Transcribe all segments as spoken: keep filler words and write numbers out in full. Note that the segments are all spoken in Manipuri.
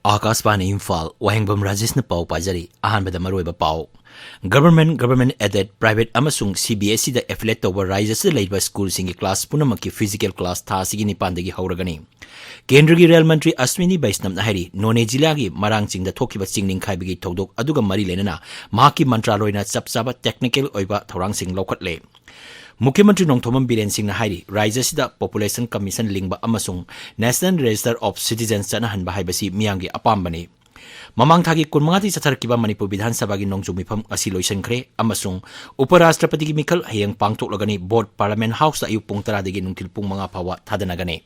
ꯑꯥꯀꯥꯁꯕꯥꯅꯤ ꯏꯝꯐꯥꯜ, ꯋꯥꯍꯦꯡꯕꯝ ꯔꯥꯖꯦꯁꯅ ꯄꯥꯎ ꯄꯥꯖꯔꯤ꯫ ꯑꯍꯥꯟꯕꯗ ꯃꯔꯨꯑꯣꯏꯕ ꯄꯥꯎ꯫ Government, government aided, private ꯑꯃꯁꯨꯡ C B S Eꯗ affiliate ꯇꯧꯕ ꯔꯥꯖ꯭ꯌ ꯑꯁꯤꯗ ꯂꯩꯔꯤꯕ ꯁ꯭ꯀꯨꯜꯁꯤꯡꯒꯤ ꯀ꯭ꯂꯥꯁ ꯄꯨꯝꯅꯃꯛꯀꯤ physical ꯀ꯭ꯂꯥꯁ ꯊꯥ ꯑꯁꯤꯒꯤ ꯅꯤꯄꯥꯟꯗꯒꯤ ꯍꯧꯔꯒꯅꯤ꯫ ꯀꯦꯟꯗ꯭ꯔꯒꯤ ꯔꯦꯜ ꯃꯟꯇ꯭ꯔꯤ ꯑꯁ꯭ꯋꯤꯅꯤ ꯕꯩꯁꯅꯕꯅ ꯍꯥꯏꯔꯤ, ꯅꯣꯅꯦ ꯖꯤꯂꯥꯒꯤ ꯃꯔꯥꯡ ꯆꯤꯡꯗ ꯊꯣꯛꯈꯤꯕ ꯆꯤꯡ ꯅꯤꯡꯈꯥꯏꯕꯒꯤ ꯊꯧꯗꯣꯛ ꯑꯗꯨꯒ ꯃꯔꯤ ꯂꯩꯅꯅ ꯃꯍꯥꯛꯀꯤ ꯃꯟꯇ꯭ꯔꯥꯂꯣꯏꯅ ꯆꯞ ꯆꯥꯕ technical ꯑꯣꯏꯕ ꯊꯧꯔꯥꯡꯁꯤꯡ ꯂꯧꯈꯠꯂꯦ꯫ ꯃꯨꯈ꯭ꯌ ꯃꯟꯇ꯭ꯔꯤ ꯅꯣꯡꯊꯣꯝꯕꯝ ꯕꯤꯔꯦꯟ ꯁꯤꯡꯅ ꯍꯥꯏꯔꯤ, ꯔꯥꯖ꯭ꯌ ꯑꯁꯤꯗ Population Commission ꯂꯤꯡꯕ ꯑꯃꯁꯨꯡ National Register of Citizens ꯆꯠꯅꯍꯟꯕ ꯍꯥꯏꯕꯁꯤ ꯃꯤꯌꯥꯝꯒꯤ ꯑꯄꯥꯝꯕꯅꯤ꯫ ꯃꯃꯥꯡ ꯊꯥꯒꯤ ꯀꯨꯟꯃꯉꯥꯗꯒꯤ ꯆꯠꯊꯔꯛꯈꯤꯕ ꯃꯅꯤꯄꯨꯔ ꯕꯤꯙꯥꯟ ꯁꯚꯥꯒꯤ ꯅꯣꯡꯖꯨ ꯃꯤꯐꯝ ꯉꯁꯤ ꯂꯣꯏꯁꯤꯟꯈ꯭ꯔꯦ ꯑꯃꯁꯨꯡ ꯎꯄ ꯔꯥꯁꯇ꯭ꯔꯄꯇꯤꯒꯤ ꯃꯤꯈꯜ ꯍꯌꯦꯡ ꯄꯥꯡꯊꯣꯛꯂꯒꯅꯤ꯫ ꯚꯣꯠ Parliament Houseꯇ ꯑꯌꯨꯛ ꯄꯨꯡ ꯇꯔꯥꯗꯒꯤ ꯅꯨꯡꯊꯤꯜ ꯄꯨꯡ ꯃꯉꯥ ꯐꯥꯎꯕ ꯊꯥꯗꯅꯒꯅꯤ꯫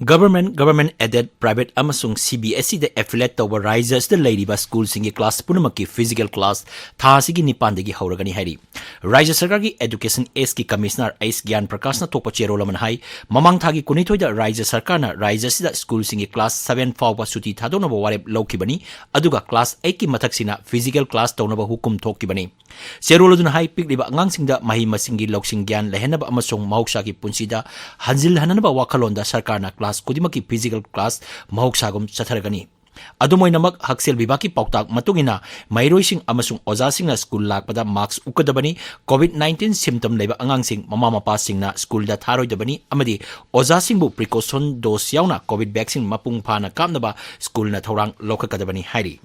Government, government aided, private ꯑꯃꯁꯨꯡ C B S Eꯗ affiliate ꯇꯧꯕ ꯔꯥꯖ꯭ꯌ ꯑꯁꯤꯗ ꯂꯩꯔꯤꯕ ꯁ꯭ꯀꯨꯜꯁꯤꯡꯒꯤ ꯀ꯭ꯂꯥꯁ ꯄꯨꯝꯅꯃꯛꯀꯤ physical ꯀ꯭ꯂꯥꯁ ꯊꯥ ꯑꯁꯤꯒꯤ ꯅꯤꯄꯥꯟꯗꯒꯤ ꯍꯧꯔꯒꯅꯤ ꯍꯥꯏꯔꯤ꯫ ꯔꯥꯖ꯭ꯌ ꯁꯔꯀꯥꯔꯒꯤ Education Ageꯀꯤ Commissioner ꯑꯩꯆ ꯒ꯭ꯌꯥꯟ ꯄ꯭ꯔꯀꯥꯁꯅ ꯊꯣꯛꯄ ꯆꯦꯔꯣꯜ ꯑꯃꯅ ꯍꯥꯏ, ꯃꯃꯥꯡ ꯊꯥꯒꯤ ꯀꯨꯟꯅꯤꯊꯣꯏꯗ ꯔꯥꯖ꯭ꯌ ꯁꯔꯀꯥꯔꯅ ꯔꯥꯖ꯭ꯌ ꯑꯁꯤꯗ ꯁ꯭ꯀꯨꯜꯁꯤꯡꯒꯤ ꯀ꯭ꯂꯥꯁ seven ꯐꯥꯎꯕ ꯁꯨꯇꯤ ꯊꯥꯗꯣꯛꯅꯕ ꯋꯥꯔꯦꯞ ꯂꯧꯈꯤꯕꯅꯤ, ꯑꯗꯨꯒ ꯀ꯭ꯂꯥꯁ eightꯀꯤ ꯃꯊꯛꯁꯤꯅ physical ꯀ꯭ꯂꯥꯁ ꯇꯧꯅꯕ ꯍꯨꯀꯨꯝ ꯊꯣꯛꯈꯤꯕꯅꯤ꯫ ꯆꯦꯔꯣꯜ ꯑꯗꯨꯅ ꯍꯥꯏ, ꯄꯤꯛꯂꯤꯕ ꯑꯉꯥꯡꯁꯤꯡꯗ ꯃꯍꯩ ꯃꯁꯤꯡꯒꯤ ꯂꯧꯁꯤꯡ ꯒ꯭ꯌꯥꯟ ꯂꯩꯍꯟꯅꯕ ꯑꯃꯁꯨꯡ ꯃꯍꯧꯁꯥꯒꯤ ꯄꯨꯟꯁꯤꯗ ꯍꯟꯖꯤꯜꯍꯟꯅꯕ ꯋꯥꯈꯜꯂꯣꯟꯗ ꯁꯔꯀꯥꯔꯅ ꯀ꯭ꯂꯥꯁ ꯈꯨꯗꯤꯡꯃꯛꯀꯤ physical ꯀ꯭ꯂꯥꯁ ꯃꯍꯧꯁꯥꯒꯨꯝ ꯆꯠꯊꯔꯒꯅꯤ꯫ ꯑꯗꯨꯝ ꯑꯣꯏꯅꯃꯛ, ꯍꯛꯁꯦꯜ ꯕꯤꯚꯥꯒꯀꯤ ꯄꯥꯎꯇꯥꯛ ꯃꯇꯨꯡ ꯏꯟꯅ, ꯃꯍꯩꯔꯣꯏꯁꯤꯡ ꯑꯃꯁꯨꯡ ꯑꯣꯖꯥꯁꯤꯡꯅ ꯁ꯭ꯀꯨꯜ ꯂꯥꯛꯄꯗ ꯃꯥꯁꯛ ꯎꯞꯀꯗꯕꯅꯤ꯫ COVID nineteen symptom ꯂꯩꯕ ꯑꯉꯥꯡꯁꯤꯡ ꯃꯃꯥ ꯃꯄꯥꯁꯤꯡꯅ ꯁ꯭ꯀꯨꯜꯗ ꯊꯥꯔꯣꯏꯗꯕꯅꯤ ꯑꯃꯗꯤ ꯑꯣꯖꯥꯁꯤꯡꯕꯨ precaution dose ꯌꯥꯎꯅ COVID vaccine ꯃꯄꯨꯡ ꯐꯥꯅ ꯀꯥꯞꯅꯕ ꯁ꯭ꯀꯨꯜꯅ ꯊꯧꯔꯥꯡ ꯂꯧꯈꯠꯀꯗꯕꯅꯤ ꯍꯥꯏꯔꯤ꯫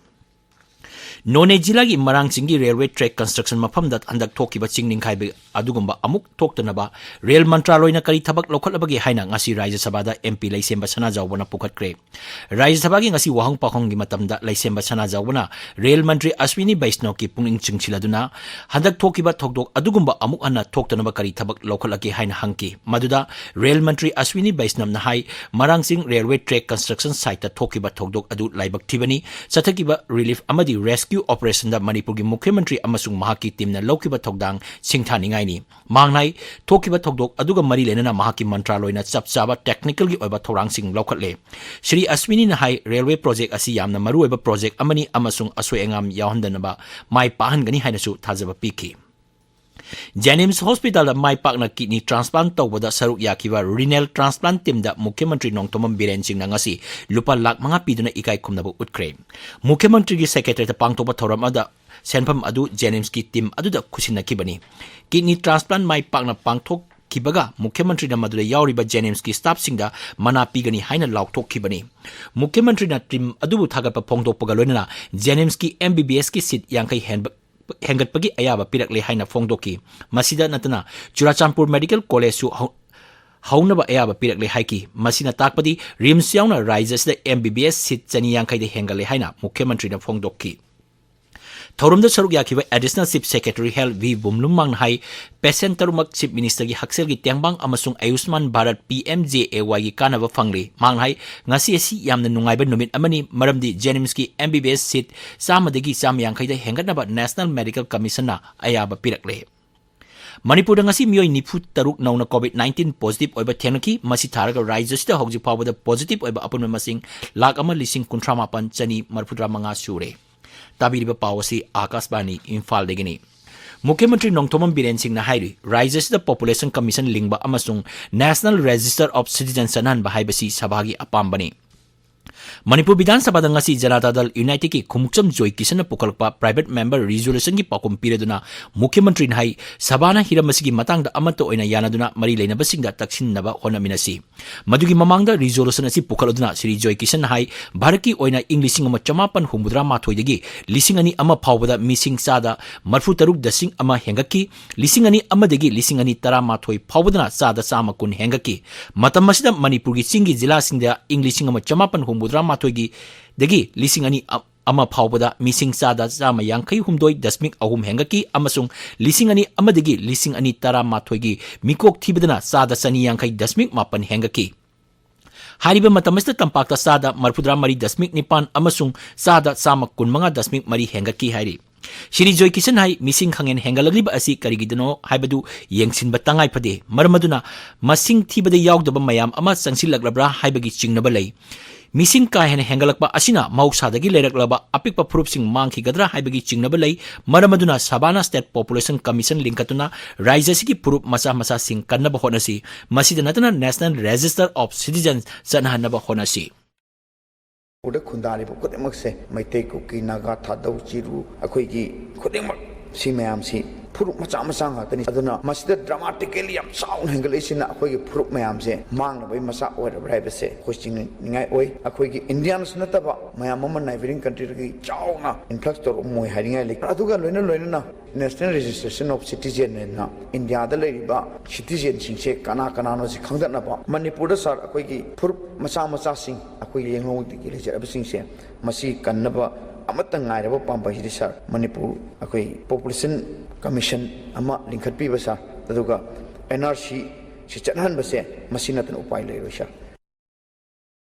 ꯅꯣꯅꯦ ꯖꯤꯂꯥꯒꯤ ꯃꯔꯥꯡꯆꯤꯡꯒꯤ railway track construction ꯃꯐꯝꯗ ꯍꯟꯗꯛ ꯊꯣꯛꯈꯤꯕ ꯆꯤꯡ ꯅꯤꯡꯈꯥꯏꯕ ꯑꯗꯨꯒꯨꯝꯕ ꯑꯃꯨꯛ ꯊꯣꯛꯇꯅꯕ ꯔꯦꯜ ꯃꯟꯇ꯭ꯔꯥꯂꯣꯏꯅ ꯀꯔꯤ ꯊꯕꯛ ꯂꯧꯈꯠꯂꯕꯒꯦ ꯍꯥꯏꯅ ꯉꯁꯤ ꯔꯥꯖ꯭ꯌ ꯁꯚꯥꯗ MP ꯂꯩꯁꯦꯝꯕ ꯁꯅꯥꯖꯥꯎꯕꯅ ꯄꯨꯈꯠꯈ꯭ꯔꯦ꯫ ꯔꯥꯖ꯭ꯌ ꯁꯚꯥꯒꯤ ꯉꯁꯤ ꯋꯥꯍꯪ ꯄꯥꯎꯈꯨꯝꯒꯤ ꯃꯇꯝꯗ ꯂꯩꯁꯦꯝꯕ ꯁꯅꯥꯖꯥꯎꯕꯅ ꯔꯦꯜ ꯃꯟꯇ꯭ꯔꯤ ꯑꯁ꯭ꯋꯤꯅꯤ ꯕꯩꯁꯅꯣꯞꯀꯤ ꯄꯨꯛꯅꯤꯡ ꯆꯤꯡꯁꯤꯜꯂꯗꯨꯅ ꯍꯟꯗꯛ ꯊꯣꯛꯈꯤꯕ ꯊꯧꯗꯣꯛ ꯑꯗꯨꯒꯨꯝꯕ ꯑꯃꯨꯛ ꯍꯟꯅ ꯊꯣꯛꯇꯅꯕ ꯀꯔꯤ ꯊꯕꯛ ꯂꯧꯈꯠꯂꯒꯦ ꯍꯥꯏꯅ ꯍꯪꯈꯤ꯫ ꯃꯗꯨꯗ ꯔꯦꯜ ꯃꯟꯇ꯭ꯔꯤ ꯑꯁ꯭ꯋꯤꯅꯤ ꯕꯩꯁꯅꯞꯅ ꯍꯥꯏ, ꯃꯔꯥꯡꯆꯤꯡ railway track construction site ꯊꯣꯛꯈꯤꯕ ꯊꯧꯗꯣꯛ ꯑꯗꯨ ꯂꯥꯏꯕꯛ ꯊꯤꯕꯅꯤ꯫ ꯆꯠꯊꯈꯤꯕ relief ꯑꯃꯗꯤ rescue operationꯗ ꯃꯅꯤꯄꯨꯔꯒꯤ ꯃꯨꯈ꯭ꯌ ꯃꯟꯇ꯭ꯔꯤ ꯑꯃꯁꯨꯡ ꯃꯍꯥꯛꯀꯤ teamꯅ ꯂꯧꯈꯤꯕ ꯊꯧꯗꯥꯡ ꯁꯤꯡꯊꯥꯅꯤꯡꯉꯥꯏꯅꯤ꯫ ꯃꯍꯥꯛꯅ ꯍꯥꯏ, ꯊꯣꯛꯈꯤꯕ ꯊꯧꯗꯣꯛ ꯑꯗꯨꯒ ꯃꯔꯤ ꯂꯩꯅꯅ ꯃꯍꯥꯛꯀꯤ ꯃꯟꯇ꯭ꯔꯥꯂꯣꯏꯅ ꯆꯞ ꯆꯥꯕ technicalꯒꯤ ꯑꯣꯏꯕ ꯊꯧꯔꯥꯡꯁꯤꯡ ꯂꯧꯈꯠꯂꯦ꯫ ꯁ꯭ꯔꯤ ꯑꯁ꯭ꯋꯤꯅꯤꯅ ꯍꯥꯏ, railway project ꯑꯁꯤ ꯌꯥꯝꯅ ꯃꯔꯨꯑꯣꯏꯕ project ꯑꯃꯅꯤ ꯑꯃꯁꯨꯡ ꯑꯁꯣꯏ ꯑꯉꯥꯝ ꯌꯥꯎꯍꯟꯗꯅꯕ ꯃꯥꯏ ꯄꯥꯛꯍꯟꯒꯅꯤ ꯍꯥꯏꯅꯁꯨ ꯊꯥꯖꯕ ꯄꯤꯈꯤ꯫ JNIMS hospitalꯗ ꯃꯥꯏ ꯄꯥꯛꯅ kidney transplant ꯇꯧꯕꯗ ꯁꯔꯨꯛ ꯌꯥꯈꯤꯕ renal transplant teamꯗ ꯃꯨꯈ꯭ꯌ ꯃꯟꯇ꯭ꯔꯤ ꯅꯣꯡꯊꯣꯝꯕꯝ ꯕꯤꯔꯦꯟ ꯁꯤꯡꯅ ꯉꯁꯤ ꯂꯨꯄꯥ ꯂꯥꯈ ꯃꯉꯥ ꯄꯤꯗꯨꯅ ꯏꯀꯥꯏ ꯈꯨꯝꯅꯕ ꯎꯠꯈ꯭ꯔꯦ꯫ ꯃꯨꯈ꯭ꯌ ꯃꯟꯇ꯭ꯔꯤꯒꯤ secretariatꯇ ꯄꯥꯡꯊꯣꯛꯄ ꯊꯧꯔꯝ ꯑꯃꯗ ꯁꯦꯟꯐꯝ ꯑꯗꯨ JNIMSꯀꯤ team ꯑꯗꯨꯗ ꯈꯨꯠꯁꯤꯟꯅꯈꯤꯕꯅꯤ꯫ Kidney transplant ꯃꯥꯏ ꯄꯥꯛꯅ ꯄꯥꯡꯊꯣꯛꯈꯤꯕꯒ ꯃꯨꯈ꯭ꯌ ꯃꯟꯇ꯭ꯔꯤꯅ ꯃꯗꯨꯗ ꯌꯥꯎꯔꯤꯕ JNIMSꯀꯤ staffꯁꯤꯡꯗ ꯃꯅꯥ ꯄꯤꯒꯅꯤ ꯍꯥꯏꯅ ꯂꯥꯎꯊꯣꯛꯈꯤꯕꯅꯤ꯫ ꯃꯨꯈ꯭ꯌ ꯃꯟꯇ꯭ꯔꯤꯅ team ꯑꯗꯨꯕꯨ ꯊꯥꯒꯠꯄ ꯐꯣꯡꯗꯣꯛꯄꯒ ꯂꯣꯏꯅꯅ JNIMSꯀꯤ MBBSꯀꯤ seat ꯌꯥꯡꯈꯩ ꯍꯦꯟꯕ ꯍꯦꯟꯒꯠꯄꯒꯤ ꯑꯌꯥꯕ ꯄꯤꯔꯛꯂꯦ ꯍꯥꯏꯅ ꯐꯣꯡꯗꯣꯛꯈꯤ꯫ ꯃꯁꯤꯗ ꯅꯠꯇꯅ ꯆꯨꯔꯥꯆꯥꯟꯄꯨꯔ Medical Collegeꯁꯨ ꯍꯧ-, ꯍꯧꯅꯕ ꯑꯌꯥꯕ ꯄꯤꯔꯛꯂꯦ ꯍꯥꯏꯈꯤ꯫ ꯃꯁꯤꯅ ꯇꯥꯛꯄꯗꯤ RIMS ꯌꯥꯎꯅ ꯔꯥꯖ꯭ꯌ ꯑꯁꯤꯗ MBBS seat ꯆꯅꯤ ꯌꯥꯡꯈꯩꯗ ꯍꯦꯟꯒꯠꯂꯦ ꯍꯥꯏꯅ ꯃꯨꯈ꯭ꯌ ꯃꯟꯇ꯭ꯔꯤꯅ ꯐꯣꯡꯗꯣꯛꯈꯤ꯫ ꯊꯧꯔꯝꯗ ꯁꯔꯨꯛ ꯌꯥꯈꯤꯕ Additional Chief Secretary Health V ꯕꯨꯝꯂꯨꯝꯃꯥꯡꯅ ꯍꯥꯏ, patient ꯇꯔꯨꯛꯃꯛ Chief Ministerꯒꯤ ꯍꯛꯁꯦꯜꯒꯤ ꯇꯦꯡꯕꯥꯡ ꯑꯃꯁꯨꯡ ꯑꯌꯨꯁꯃꯥꯟ ꯚꯥꯔꯠ, PMJAYꯒꯤ ꯀꯥꯟꯅꯕ ꯐꯪꯂꯤ꯫ ꯃꯍꯥꯛꯅ ꯍꯥꯏ, ꯉꯁꯤ ꯑꯁꯤ ꯌꯥꯝꯅ ꯅꯨꯡꯉꯥꯏꯕ ꯅꯨꯃꯤꯠ ꯑꯃꯅꯤ, ꯃꯔꯝꯗꯤ JNIMSꯀꯤ MBBS seat ꯆꯥꯝꯃꯗꯒꯤ ꯆꯥꯝꯃ ꯌꯥꯡꯈꯩꯗ ꯍꯦꯟꯒꯠꯅꯕ National Medical Commissionꯅ ꯑꯌꯥꯕ ꯄꯤꯔꯛꯂꯦ꯫ ꯃꯅꯤꯄꯨꯔꯗ ꯉꯁꯤ ꯃꯤꯑꯣꯏ ꯅꯤꯐꯨ ꯇꯔꯨꯛ ꯅꯧꯅ COVID nineteen positive ꯑꯣꯏꯕ ꯊꯦꯡꯅꯈꯤ꯫ ꯃꯁꯤ ꯊꯥꯔꯒ ꯔꯥꯖ꯭ꯌ ꯑꯁꯤꯗ ꯍꯧꯖꯤꯛ ꯐꯥꯎꯕꯗ positive ꯑꯣꯏꯕ ꯑꯄꯨꯟꯕ ꯃꯁꯤꯡ ꯂꯥꯈ ꯑꯃ ꯂꯤꯁꯤꯡ ꯀꯨꯟꯊ꯭ꯔꯥ ꯃꯥꯄꯟ ꯆꯅꯤ ꯃꯔꯤꯐꯨꯇꯔꯥ ꯃꯉꯥ ꯁꯨꯔꯦ꯫ ꯇꯥꯕꯤꯔꯤꯕ ꯄꯥꯎ ꯑꯁꯤ ꯑꯥꯀꯥꯁꯕꯥꯅꯤ ꯏꯝꯐꯥꯜꯗꯒꯤꯅꯤ꯫ ꯃꯨꯈ꯭ꯌ ꯃꯟꯇ꯭ꯔꯤ ꯅꯣꯡꯊꯣꯝꯕꯝ ꯕꯤꯔꯦꯟ ꯁꯤꯡꯅ ꯍꯥꯏꯔꯤ, ꯔꯥꯖ꯭ꯌ ꯑꯁꯤꯗ Population Commission ꯂꯤꯡꯕ ꯑꯃꯁꯨꯡ National Register of Citizen ꯆꯠꯅꯍꯟꯕ ꯍꯥꯏꯕꯁꯤ ꯁꯚꯥꯒꯤ ꯑꯄꯥꯝꯕꯅꯤ꯫ ꯃꯅꯤꯄꯨꯔ ꯕꯤꯙꯥꯟ ꯁꯚꯥꯗ ꯉꯁꯤ ꯖꯅꯇꯥ ꯗꯜ ꯌꯨꯅꯥꯏꯇꯦꯗꯀꯤ ꯈꯣꯡꯎꯞꯆꯝ ꯖꯣꯏ ꯀꯤꯁꯟꯅ ꯄꯨꯈꯠꯂꯛꯄ private member resolutionꯒꯤ ꯄꯥꯎꯈꯨꯝ ꯄꯤꯔꯗꯨꯅ ꯃꯨꯈ꯭ꯌ ꯃꯟꯇ꯭ꯔꯤꯅ ꯍꯥꯏ, ꯁꯚꯥꯅ ꯍꯤꯔꯝ ꯑꯁꯤꯒꯤ ꯃꯇꯥꯡꯗ ꯑꯃꯠꯇ ꯑꯣꯏꯅ ꯌꯥꯅꯗꯨꯅ ꯃꯔꯤ ꯂꯩꯅꯕꯁꯤꯡꯗ ꯇꯛꯁꯤꯟꯅꯕ ꯍꯣꯠꯅꯃꯤꯟꯅꯁꯤ꯫ ꯃꯗꯨꯒꯤ ꯃꯃꯥꯡꯗ resolution ꯑꯁꯤ ꯄꯨꯈꯠꯂꯗꯨꯅ ꯁ꯭ꯔꯤ ꯖꯣꯏ ꯀꯤꯁꯟꯅ ꯍꯥꯏ, ꯚꯥꯔꯠꯀꯤ ꯑꯣꯏꯅ ꯏꯪ ꯂꯤꯁꯤꯡ ꯑꯃ ꯆꯃꯥꯄꯟ ꯍꯨꯝꯐꯨꯇꯔꯥ ꯃꯥꯊꯣꯏꯗꯒꯤ ꯂꯤꯁꯤꯡ ꯑꯅꯤ ꯑꯃ ꯐꯥꯎꯕꯗ ꯃꯤꯁꯤꯡ ꯆꯥꯗ ꯃꯔꯐꯨ ꯇꯔꯨꯛ ꯗꯁꯤꯡ ꯑꯃ ꯍꯦꯟꯒꯠꯈꯤ꯫ ꯂꯤꯁꯤꯡ ꯑꯅꯤ ꯑꯃꯗꯒꯤ ꯂꯤꯁꯤꯡ ꯑꯅꯤ ꯇꯔꯥꯃꯥꯊꯣꯏ ꯐꯥꯎꯕꯗꯅ ꯆꯥꯗ ꯆꯥꯝꯃ ꯀꯨꯟ ꯍꯦꯟꯒꯠꯈꯤ꯫ ꯃꯇꯝ ꯑꯁꯤꯗ ꯃꯅꯤꯄꯨꯔꯒꯤ ꯆꯤꯡꯒꯤ ꯖꯤꯂꯥꯁꯤꯡꯗ ꯏꯪ ꯂꯤꯁꯤꯡ ꯑꯃ ꯆꯃꯥꯄꯟ ꯍꯨꯝꯐꯨꯇꯔꯥ ꯃꯥꯊꯣꯏꯒꯤ ꯗꯒꯤ ꯂꯤꯁꯤꯡ ꯑꯅꯤ ꯑꯃ ꯐꯥꯎꯕꯗ ꯃꯤꯁꯤꯡ ꯆꯥꯗ ꯆꯥꯝꯃ ꯌꯥꯡꯈꯩ ꯍꯨꯝꯗꯣꯏ ꯗꯁꯃꯤꯛ ꯑꯍꯨꯝ ꯍꯦꯟꯒꯠꯈꯤ ꯑꯃꯁꯨꯡ ꯂꯤꯁꯤꯡ ꯑꯅꯤ ꯑꯃꯗꯒꯤ ꯂꯤꯁꯤꯡ ꯑꯅꯤ ꯇꯔꯥꯃꯥꯊꯣꯏꯒꯤ ꯃꯤꯀꯣꯛ ꯊꯤꯕꯗꯅ ꯆꯥꯗ ꯆꯅꯤ ꯌꯥꯡꯈꯩ ꯗꯁꯃꯤꯛ ꯃꯥꯄꯟ ꯍꯦꯟꯒꯠꯈꯤ꯫ ꯍꯥꯏꯔꯤꯕ ꯃꯇꯝ ꯑꯁꯤꯗ ꯇꯝꯄꯥꯛꯇ ꯆꯥꯗ ꯃꯔꯐꯨꯇꯔꯥ ꯃꯔꯤ ꯗꯁꯃꯤꯛ ꯅꯤꯄꯥꯟ ꯑꯃꯁꯨꯡ ꯆꯥꯗ ꯆꯥꯝꯃ ꯀꯨꯟꯃꯉꯥ ꯗꯁꯃꯤꯛ ꯃꯔꯤ ꯍꯦꯟꯒꯠꯈꯤ ꯍꯥꯏꯔꯤ꯫ ꯁ꯭ꯔꯤ ꯖꯣꯏ ꯀꯤꯁꯟ ꯍꯥꯏ, ꯃꯤꯁꯤꯡ ꯈꯪꯍꯦꯟ ꯍꯦꯟꯒꯠꯂꯛꯂꯤꯕ ꯑꯁꯤ ꯀꯔꯤꯒꯤꯗꯅꯣ ꯍꯥꯏꯕꯗꯨ ꯌꯦꯡꯁꯤꯟꯕ ꯇꯉꯥꯏ ꯐꯗꯦ꯫ ꯃꯔꯝ ꯑꯗꯨꯅ ꯃꯁꯤꯡ ꯊꯤꯕꯗ ꯌꯥꯎꯗꯕ ꯃꯌꯥꯝ ꯑꯃ ꯆꯪꯁꯤꯜꯂꯛꯂꯕ꯭ꯔꯥ ꯍꯥꯏꯕꯒꯤ ꯆꯤꯡꯅꯕ ꯂꯩ꯫ ꯃꯤꯁꯤꯡ ꯀꯥ ꯍꯦꯟꯅ ꯍꯦꯟꯒꯠꯂꯛꯄ ꯑꯁꯤꯅ ꯃꯍꯧꯁꯥꯗꯒꯤ ꯂꯩꯔꯛꯂꯕ ꯑꯄꯤꯛꯄ ꯐꯨꯔꯨꯞꯁꯤꯡ ꯃꯥꯡꯈꯤꯒꯗ꯭ꯔꯥ ꯍꯥꯏꯕꯒꯤ ꯆꯤꯡꯅꯕ ꯂꯩ꯫ ꯃꯔꯝ ꯑꯗꯨꯅ ꯁꯚꯥꯅ State Population Commission ꯂꯤꯡꯈꯠꯇꯨꯅ ꯔꯥꯖ꯭ꯌ ꯑꯁꯤꯒꯤ ꯐꯨꯔꯨꯞ ꯃꯆꯥ ꯃꯆꯥꯁꯤꯡ ꯀꯟꯅꯕ ꯍꯣꯠꯅꯁꯤ꯫ ꯃꯁꯤꯗ ꯅꯠꯇꯅ National Register of Citizens ꯆꯠꯅꯍꯟꯅꯕ ꯍꯣꯠꯅꯁꯤ꯫ ꯎꯗ ꯈꯨꯟꯗꯥꯔꯤꯕ ꯈꯨꯗꯤꯡꯃꯛꯁꯦ, ꯃꯩꯇꯩ, ꯀꯨꯀꯤ, ꯅꯥꯒꯥ, ꯊꯥꯗꯧ, ꯆꯤꯔꯨ, ꯑꯩꯈꯣꯏꯒꯤ ꯈꯨꯗꯤꯡꯃꯛ ꯁꯤ ꯃꯌꯥꯝꯁꯤ ꯐꯨꯔꯨꯞ ꯃꯆꯥ ꯃꯆꯥ ꯉꯥꯛꯇꯅꯤ꯫ ꯑꯗꯨꯅ ꯃꯁꯤꯗ dramatically ꯌꯥꯝ ꯆꯥꯎꯅ ꯍꯦꯟꯒꯠꯂꯛꯏꯁꯤꯅ ꯑꯩꯈꯣꯏꯒꯤ ꯐꯨꯔꯨꯞ ꯃꯌꯥꯝꯁꯦ ꯃꯥꯡꯅꯕꯒꯤ ꯃꯆꯥꯛ ꯑꯣꯏꯔꯕ꯭ꯔꯥ ꯍꯥꯏꯕꯁꯦ ꯑꯩꯈꯣꯏ ꯆꯤꯡꯅꯅꯤꯡꯉꯥꯏ ꯑꯣꯏ꯫ ꯑꯩꯈꯣꯏꯒꯤ Indians ꯅꯠꯇꯕ ꯃꯌꯥꯝ ꯑꯃ neighbouring country ꯗꯒꯤ ꯆꯥꯎꯅ influx ꯇꯧꯔꯛꯑꯝꯃꯣꯏ ꯍꯥꯏꯅꯤꯡꯉꯥꯏ ꯂꯩ꯫ ꯑꯗꯨꯒ ꯂꯣꯏꯅ ꯂꯣꯏꯅꯅ National Registration of Citizen ꯍꯥꯏꯅ ꯏꯟꯗꯤꯌꯥꯗ ꯂꯩꯔꯤꯕ citizen ꯁꯤꯡꯁꯦ ꯀꯅꯥ ꯀꯅꯥꯅꯣ ꯁꯤ ꯈꯪꯗꯠꯅꯕ ꯃꯅꯤꯄꯨꯔꯗ, sir, ꯑꯩꯈꯣꯏꯒꯤ ꯐꯨꯔꯨꯞ ꯃꯆꯥ ꯃꯆꯥꯁꯤꯡ, ꯑꯩꯈꯣꯏ ꯂꯦꯡꯍꯧꯗꯒꯤ ꯂꯩꯖꯔꯕꯁꯤꯡꯁꯦ ꯃꯁꯤ ꯀꯟꯅꯕ ꯑꯃꯠꯇ ꯉꯥꯏꯔꯕ ꯄꯥꯝꯕꯩꯁꯤꯗꯤ, sir, ꯃꯅꯤꯄꯨꯔ ꯑꯩꯈꯣꯏ Population Commission ꯑꯃ ꯂꯤꯡꯈꯠꯄꯤꯕ, sir, ꯑꯗꯨꯒ N R C ꯁꯤ ꯆꯠꯍꯟꯕꯁꯦ ꯃꯁꯤ ꯅꯠꯇꯅ ꯎꯄꯥꯏ ꯂꯩꯔꯣꯏ, sir꯫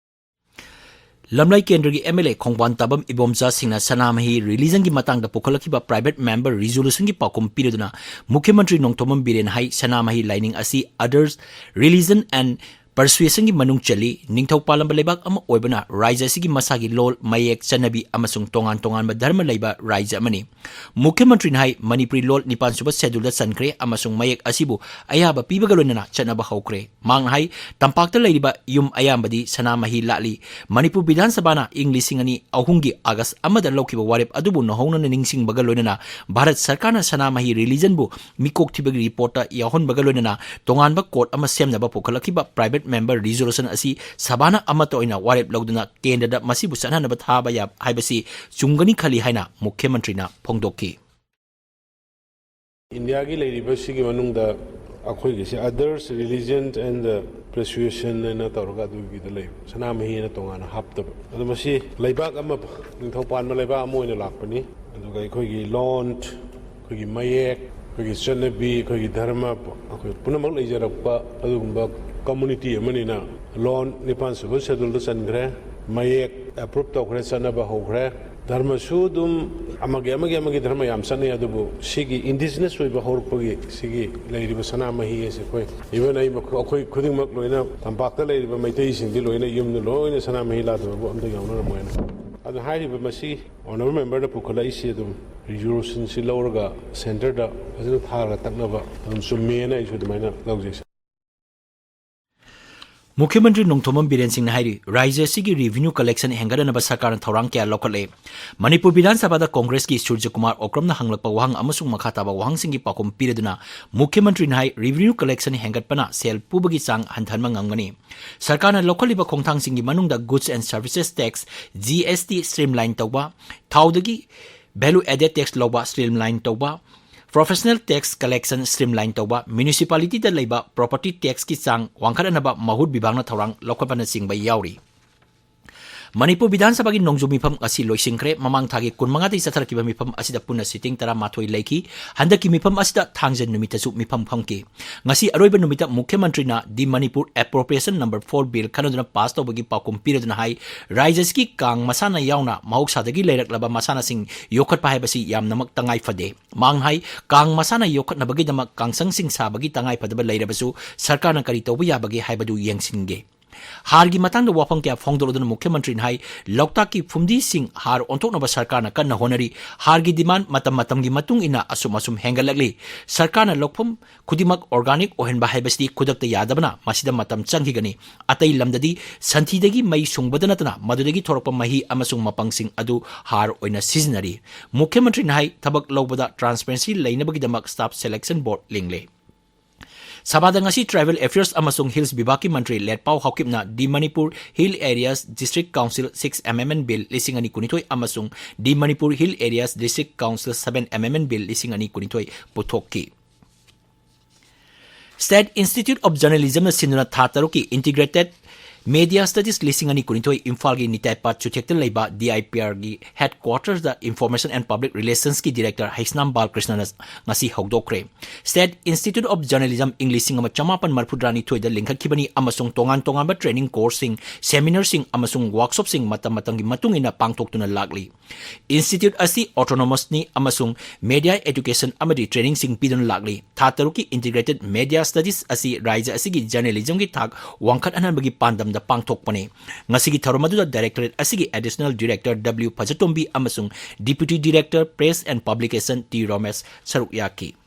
ꯂꯝꯂꯥꯏ ꯀꯦꯟꯗ꯭ꯔꯒꯤ M L A ꯈꯣꯡꯕꯥꯟ ꯇꯥꯕꯝ ꯏꯕꯣꯝꯆꯥ ꯁꯤꯡꯅ ꯁꯅꯥꯃꯍꯤ releasingꯒꯤ ꯃꯇꯥꯡꯗ ꯄꯨꯈꯠꯂꯛꯈꯤꯕ private member resolutionꯒꯤ ꯄꯥꯎꯈꯨꯝ ꯄꯤꯔꯗꯨꯅ ꯃꯨꯈ꯭ꯌ ꯃꯟꯇ꯭ꯔꯤ ꯅꯣꯡꯊꯣꯝꯕꯝ ꯕꯤꯔꯦꯟꯅ ꯍꯥꯏ, ꯁꯅꯥꯃꯍꯤ ꯂꯥꯏꯅꯤꯡ ꯑꯁꯤ others religion and persuasionꯒꯤ ꯃꯅꯨꯡ ꯆꯜꯂꯤ꯫ ꯅꯤꯡꯊꯧ ꯄꯥꯜꯂꯝꯕ ꯂꯩꯕꯥꯛ ꯑꯃ ꯑꯣꯏꯕꯅ ꯔꯥꯖ꯭ꯌ ꯑꯁꯤꯒꯤ ꯃꯁꯥꯒꯤ ꯂꯣꯜ, ꯃꯌꯦꯛ, ꯆꯠꯅꯕꯤ ꯑꯃꯁꯨꯡ ꯇꯣꯉꯥꯟ ꯇꯣꯉꯥꯟꯕ ꯙꯔꯃ ꯂꯩꯕ ꯔꯥꯖ꯭ꯌ ꯑꯃꯅꯤ꯫ ꯃꯨꯈ꯭ꯌ ꯃꯟꯇ꯭ꯔꯤꯅ ꯍꯥꯏ, ꯃꯅꯤꯄꯨꯔꯤ ꯂꯣꯜ ꯅꯤꯄꯥꯟ ꯁꯨꯕ ꯁꯦꯗꯨꯜꯗ ꯆꯟꯈ꯭ꯔꯦ ꯑꯃꯁꯨꯡ ꯃꯌꯦꯛ ꯑꯁꯤꯕꯨ ꯑꯌꯥꯕ ꯄꯤꯕꯒ ꯂꯣꯏꯅꯅ ꯆꯠꯅꯕ ꯍꯧꯈ꯭ꯔꯦ꯫ ꯃꯍꯥꯛꯅ ꯍꯥꯏ, ꯇꯝꯄꯥꯛꯇ ꯂꯩꯔꯤꯕ ꯌꯨꯝ ꯑꯌꯥꯝꯕꯗꯤ ꯁꯅꯥꯃꯍꯤ ꯂꯥꯠꯂꯤ꯫ ꯃꯅꯤꯄꯨꯔ ꯕꯤꯙꯥꯟ ꯁꯚꯥꯅ ꯏꯪ ꯂꯤꯁꯤꯡ ꯑꯅꯤ ꯑꯍꯨꯝꯒꯤ ꯑꯥꯒꯁ ꯑꯃꯗ ꯂꯧꯈꯤꯕ ꯋꯥꯔꯦꯞ ꯑꯗꯨꯕꯨ ꯅꯧꯍꯧꯅꯅ ꯅꯤꯡꯁꯤꯡꯕꯒ ꯂꯣꯏꯅꯅ ꯚꯥꯔꯠ ꯁꯔꯀꯥꯔꯅ ꯁꯅꯥꯃꯍꯤ ꯔꯤꯂꯤꯖꯟꯕꯨ ꯃꯤꯀꯣꯛ ꯊꯤꯕꯒꯤ ꯔꯤꯄꯣꯔꯠꯇ ꯌꯥꯎꯍꯟꯕꯒ ꯂꯣꯏꯅꯅ ꯇꯣꯉꯥꯟꯕ ꯀꯣꯔꯠ ꯑꯃ ꯁꯦꯝꯅꯕ ꯄꯨꯈꯠꯂꯛꯈꯤꯕ private member resolution ꯑꯁꯤ ꯁꯚꯥꯅ ꯑꯃꯠꯇ ꯑꯣꯏꯅ ꯋꯥꯔꯦꯞ ꯂꯧꯗꯨꯅ ꯀꯦꯟꯗ꯭ꯔꯗ ꯃꯁꯤꯕꯨ ꯆꯠꯍꯟꯅꯕ ꯊꯥꯕ ꯌꯥ-, ꯍꯥꯏꯕꯁꯤ ꯆꯨꯝꯒꯅꯤ ꯈꯜꯂꯤ ꯍꯥꯏꯅ ꯃꯨꯈ꯭ꯌ ꯃꯟꯇ꯭ꯔꯤꯅ ꯐꯣꯡꯗꯣꯛꯈꯤ꯫ ꯏꯟꯗꯤꯌꯥꯒꯤ ꯂꯩꯔꯤꯕ ꯁꯤꯒꯤ ꯃꯅꯨꯡꯗ ꯑꯩꯈꯣꯏꯒꯤꯁꯦ others religion and persuasion ꯍꯥꯏꯅ ꯇꯧꯔꯒ ꯑꯗꯨꯒꯤꯗ ꯂꯩ, ꯁꯅꯥꯃꯍꯤ ꯍꯥꯏꯅ ꯇꯣꯉꯥꯟꯅ ꯍꯥꯞꯇꯕ꯫ ꯑꯗꯣ ꯃꯁꯤ ꯂꯩꯕꯥꯛ ꯑꯃ, ꯅꯤꯡꯊꯧ ꯄꯥꯟꯕ ꯂꯩꯕꯥꯛ ꯑꯃ ꯑꯣꯏꯅ ꯂꯥꯛꯄꯅꯤ꯫ ꯑꯗꯨꯒ ꯑꯩꯈꯣꯏꯒꯤ ꯂꯣꯟ, ꯑꯩꯈꯣꯏꯒꯤ ꯃꯌꯦꯛ, ꯑꯩꯈꯣꯏꯒꯤ ꯆꯠꯅꯕꯤ, ꯑꯩꯈꯣꯏꯒꯤ ꯙꯔꯃ, ꯑꯩꯈꯣꯏ ꯄꯨꯝꯅꯃꯛ ꯂꯩꯖꯔꯛꯄ ꯑꯗꯨꯒꯨꯝꯕ community ꯑꯃꯅꯤꯅ ꯂꯣꯟ ꯅꯤꯄꯥꯟ ꯁꯨꯕ ꯁꯦꯗꯨꯜꯗ ꯆꯟꯈ꯭ꯔꯦ, ꯃꯌꯦꯛ approve ꯇꯧꯈ꯭ꯔꯦ, ꯆꯠꯅꯕ ꯍꯧꯈ꯭ꯔꯦ꯫ ꯙꯔꯃꯁꯨ ꯑꯗꯨꯝ ꯑꯃꯒꯤ, ꯑꯃꯒꯤ, ꯑꯃꯒꯤ ꯙꯔꯃ ꯌꯥꯝ ꯆꯠꯅꯩ, ꯑꯗꯨꯕꯨ ꯁꯤꯒꯤ indigenous ꯑꯣꯏꯕ ꯍꯧꯔꯛꯄꯒꯤ ꯁꯤꯒꯤ ꯂꯩꯔꯤꯕ ꯁꯅꯥꯃꯍꯤ ꯑꯁꯤ ꯑꯩꯈꯣꯏ, even ꯑꯩ, ꯑꯩꯈꯣꯏ ꯈꯨꯗꯤꯡꯃꯛ ꯂꯣꯏꯅ ꯇꯝꯄꯥꯛꯇ ꯂꯩꯔꯤꯕ ꯃꯩꯇꯩꯁꯤꯡꯗꯤ ꯂꯣꯏꯅ ꯌꯨꯝꯗ ꯂꯣꯏꯅ ꯁꯅꯥꯃꯍꯤ ꯂꯥꯠꯇꯕꯕꯨ ꯑꯝꯇ ꯌꯥꯎꯅꯔꯝꯃꯣꯏꯅ꯫ ꯑꯗꯨꯅ ꯍꯥꯏꯔꯤꯕ ꯃꯁꯤ honourable memberꯗ ꯄꯨꯈꯠꯂꯛꯏꯁꯤ ꯑꯗꯨꯝ resolutionꯁꯤ ꯂꯧꯔꯒ centreꯗ ꯐꯖꯅ ꯊꯥꯔꯒ ꯇꯛꯅꯕ ꯑꯗꯨꯝ ꯆꯨꯝꯃꯦꯅ ꯑꯩꯁꯨ ꯑꯗꯨꯃꯥꯏꯅ ꯂꯧꯖꯩ꯫ ꯃꯨꯈ꯭ꯌ ꯃꯟꯇ꯭ꯔꯤ ꯅꯣꯡꯊꯣꯝꯕꯝ ꯕꯤꯔꯦꯟ ꯁꯤꯡꯅ ꯍꯥꯏꯔꯤ, ꯔꯥꯖ꯭ꯌ ꯑꯁꯤꯒꯤ revenue collection ꯍꯦꯟꯒꯠꯅꯅꯕ ꯁꯔꯀꯥꯔꯅ ꯊꯧꯔꯥꯡ ꯀꯌꯥ ꯂꯧꯈꯠꯂꯦ꯫ ꯃꯅꯤꯄꯨꯔ ꯕꯤꯙꯥꯟ ꯁꯚꯥꯗ ꯀꯣꯡꯒ꯭ꯔꯦꯁꯀꯤ ꯁꯨꯔꯖ ꯀꯨꯃꯥꯔ ꯑꯣꯀ꯭ꯔꯝꯅ ꯍꯪꯂꯛꯄ ꯋꯥꯍꯪ ꯑꯃꯁꯨꯡ ꯃꯈꯥ ꯇꯥꯕ ꯋꯥꯍꯪꯁꯤꯡꯒꯤ ꯄꯥꯎꯈꯨꯝ ꯄꯤꯔꯗꯨꯅ ꯃꯨꯈ꯭ꯌ ꯃꯟꯇ꯭ꯔꯤꯅ ꯍꯥꯏ, revenue collection ꯍꯦꯟꯒꯠꯄꯅ ꯁꯦꯜ ꯄꯨꯕꯒꯤ ꯆꯥꯡ ꯍꯟꯊꯍꯟꯕ ꯉꯝꯒꯅꯤ꯫ ꯁꯔꯀꯥꯔꯅ ꯂꯧꯈꯠꯂꯤꯕ ꯈꯣꯡꯊꯥꯡꯁꯤꯡꯒꯤ ꯃꯅꯨꯡꯗ goods and services tax, G S T, streamline ꯇꯧꯕ, ꯊꯥꯎꯗꯒꯤ value added tax ꯂꯧꯕ streamline ꯇꯧꯕ, professional tax collection streamline ꯇꯧꯕ, municipalityꯗ ꯂꯩꯕ property taxꯀꯤ ꯆꯥꯡ ꯋꯥꯡꯈꯠꯍꯟꯅꯕ ꯃꯍꯨꯠ ꯕꯤꯚꯥꯒꯅ ꯊꯧꯔꯥꯡ ꯂꯧꯈꯠꯄꯅꯆꯤꯡꯕ ꯌꯥꯎꯔꯤ꯫ ꯃꯅꯤꯄꯨꯔ ꯕꯤꯙꯥꯟ ꯁꯚꯥꯒꯤ ꯅꯣꯡꯖꯨ ꯃꯤꯐꯝ ꯑꯁꯤ ꯂꯣꯏꯁꯤꯟꯈ꯭ꯔꯦ꯫ ꯃꯃꯥꯡ ꯊꯥꯒꯤ ꯀꯨꯟꯃꯉꯥꯗꯒꯤ ꯆꯠꯊꯔꯛꯈꯤꯕ ꯃꯤꯐꯝ ꯑꯁꯤꯗ ꯄꯨꯟꯅ ꯁꯤꯇꯤꯡ ꯇꯔꯥꯃꯥꯊꯣꯏ ꯂꯩꯈꯤ꯫ ꯍꯟꯗꯛꯀꯤ ꯃꯤꯐꯝ ꯑꯁꯤꯗ ꯊꯥꯡꯖ ꯅꯨꯃꯤꯠꯇꯁꯨ ꯃꯤꯐꯝ ꯐꯝꯈꯤ꯫ ꯉꯁꯤ ꯑꯔꯣꯏꯕ ꯅꯨꯃꯤꯠꯇ ꯃꯨꯈ꯭ꯌ ꯃꯟꯇ꯭ꯔꯤꯅ the Manipur Appropriation Number four Bill ꯈꯟꯅꯗꯨꯅ ꯄꯥꯁ ꯇꯧꯕꯒꯤ ꯄꯥꯎꯈꯨꯝ ꯄꯤꯔꯗꯨꯅ ꯍꯥꯏ, ꯔꯥꯖ꯭ꯌ ꯑꯁꯤꯒꯤ ꯀꯥꯡ ꯃꯁꯥꯟꯅ ꯌꯥꯎꯅ ꯃꯍꯧꯁꯥꯗꯒꯤ ꯂꯩꯔꯛꯂꯕ ꯃꯁꯥꯟꯅꯁꯤꯡ ꯌꯣꯛꯈꯠꯄ ꯍꯥꯏꯕꯁꯤ ꯌꯥꯝꯅꯃꯛ ꯇꯉꯥꯏ ꯐꯗꯦ꯫ ꯃꯍꯥꯛꯅ ꯍꯥꯏ, ꯀꯥꯡ ꯃꯁꯥꯟꯅ ꯌꯣꯛꯈꯠꯅꯕꯒꯤꯗꯃꯛ ꯀꯥꯡꯁꯪꯁꯤꯡ ꯁꯥꯕꯒꯤ ꯇꯉꯥꯏ ꯐꯗꯕ ꯂꯩꯔꯕꯁꯨ ꯁꯔꯀꯥꯔꯅ ꯀꯔꯤ ꯇꯧꯕ ꯌꯥꯕꯒꯦ ꯍꯥꯏꯕꯗꯨ ꯌꯦꯡꯁꯤꯟꯒꯦ꯫ ꯍꯥꯔꯒꯤ ꯃꯇꯥꯡꯗ ꯋꯥꯐꯝ ꯀꯌꯥ ꯐꯣꯡꯗꯣꯔꯛꯂꯗꯨꯅ ꯃꯨꯈ꯭ꯌ ꯃꯟꯇ꯭ꯔꯤꯅ ꯍꯥꯏ, ꯂꯣꯛꯇꯥꯛꯀꯤ ꯐꯨꯝꯗꯤꯁꯤꯡ ꯍꯥꯔ ꯑꯣꯟꯊꯣꯛꯅꯕ ꯁꯔꯀꯥꯔꯅ ꯀꯟꯅ ꯍꯣꯠꯅꯔꯤ꯫ ꯍꯥꯔꯒꯤ demand ꯃꯇꯝ ꯃꯇꯝꯒꯤ ꯃꯇꯨꯡ ꯏꯟꯅ ꯑꯁꯨꯝ ꯑꯁꯨꯝ ꯍꯦꯟꯒꯠꯂꯛꯂꯤ꯫ ꯁꯔꯀꯥꯔꯅ ꯂꯧꯐꯝ ꯈꯨꯗꯤꯡꯃꯛ organic ꯑꯣꯏꯍꯟꯕ ꯍꯥꯏꯕꯁꯤꯗꯤ ꯈꯨꯗꯛꯇ ꯌꯥꯗꯕꯅ ꯃꯁꯤꯗ ꯃꯇꯝ ꯆꯪꯈꯤꯒꯅꯤ꯫ ꯑꯇꯩ ꯂꯝꯗꯗꯤ ꯁꯟꯊꯤꯗꯒꯤ ꯃꯩ ꯁꯨꯡꯕꯗ ꯅꯠꯇꯅ ꯃꯗꯨꯗꯒꯤ ꯊꯣꯔꯛꯄ ꯃꯍꯤ ꯑꯃꯁꯨꯡ ꯃꯄꯪꯁꯤꯡ ꯑꯗꯨ ꯍꯥꯔ ꯑꯣꯏꯅ ꯁꯤꯖꯤꯟꯅꯔꯤ꯫ ꯃꯨꯈ꯭ꯌ ꯃꯟꯇ꯭ꯔꯤꯅ ꯍꯥꯏ, ꯊꯕꯛ ꯂꯧꯕꯗ transparency ꯂꯩꯅꯕꯒꯤꯗꯃꯛ staff selection board ꯂꯤꯡꯂꯦ꯫ ꯁꯚꯥꯗ ꯉꯁꯤ Tribal Affairs ꯑꯃꯁꯨꯡ Hills ꯕꯤꯚꯥꯒꯀꯤ Mantri ꯂꯦꯠꯄꯥꯎ ꯍꯥꯎꯀꯤꯞꯅ the Manipur Hill Areas District Council six Amendment Bill ꯂꯤꯁꯤꯡ ꯑꯅꯤ ꯀꯨꯟꯅꯤꯊꯣꯏ ꯑꯃꯁꯨꯡ the Manipur Hill Areas District Council seven Amendment Bill ꯂꯤꯁꯤꯡ ꯑꯅꯤ ꯀꯨꯟꯅꯤꯊꯣꯏ ꯄꯨꯊꯣꯛꯈꯤ꯫ State Institute of Journalismꯅ ꯁꯤꯟꯗꯨꯅ ꯊꯥ ꯇꯔꯨꯛꯀꯤ Integrated Media Studies ꯂꯤꯁꯤꯡ ꯑꯅꯤ ꯀꯨꯟꯅꯤꯊꯣꯏ ꯏꯝꯐꯥꯜꯒꯤ ꯅꯤꯇꯥꯏꯄꯥꯠ ꯆꯨꯊꯦꯛꯇ ꯂꯩꯕ DIPRꯒꯤ headquartersꯗ Information and Public Relationsꯀꯤ director Heisnam ꯕꯥꯂꯀ꯭ꯔꯤꯁꯅꯅ ꯉꯁꯤ ꯍꯧꯗꯣꯛꯈ꯭ꯔꯦ꯫ State Institute of Journalism ꯏꯪ ꯂꯤꯁꯤꯡ ꯑꯃ ꯆꯃꯥꯄꯟ ꯃꯔꯤꯐꯨꯇꯔꯥꯅꯤꯊꯣꯏꯗ ꯂꯤꯡꯈꯠꯈꯤꯕꯅꯤ ꯑꯃꯁꯨꯡ ꯇꯣꯉꯥꯟ ꯇꯣꯉꯥꯟꯕ training courseꯁꯤꯡ, seminarꯁꯤꯡ ꯑꯃꯁꯨꯡ workshopꯁꯤꯡ ꯃꯇꯝ ꯃꯇꯝꯒꯤ ꯃꯇꯨꯡ ꯏꯟꯅ ꯄꯥꯡꯊꯣꯛꯇꯨꯅ ꯂꯥꯛꯂꯤ꯫ Institute ꯑꯁꯤ autonomousꯅꯤ ꯑꯃꯁꯨꯡ media education ꯑꯃꯗꯤ trainingꯁꯤꯡ ꯄꯤꯗꯨꯅ ꯂꯥꯛꯂꯤ꯫ ꯊꯥ ꯇꯔꯨꯛꯀꯤ Integrated Media Studies ꯑꯁꯤ ꯔꯥꯖ꯭ꯌ ꯑꯁꯤꯒꯤ journalismꯒꯤ ꯊꯥꯛ ꯋꯥꯡꯈꯠꯍꯟꯕꯒꯤ ꯄꯥꯟꯗꯝꯗ ꯄꯥꯡꯊꯣꯛꯄꯅꯤ꯫ ꯉꯁꯤꯒꯤ ꯊꯧꯔꯝ ꯑꯗꯨꯗ directorate ꯑꯁꯤꯒꯤ Additional Director W ꯐꯖꯇꯣꯝꯕꯤ ꯑꯃꯁꯨꯡ Deputy Director Press and Publication T Romesh ꯁꯔꯨꯛ ꯌꯥꯈꯤ꯫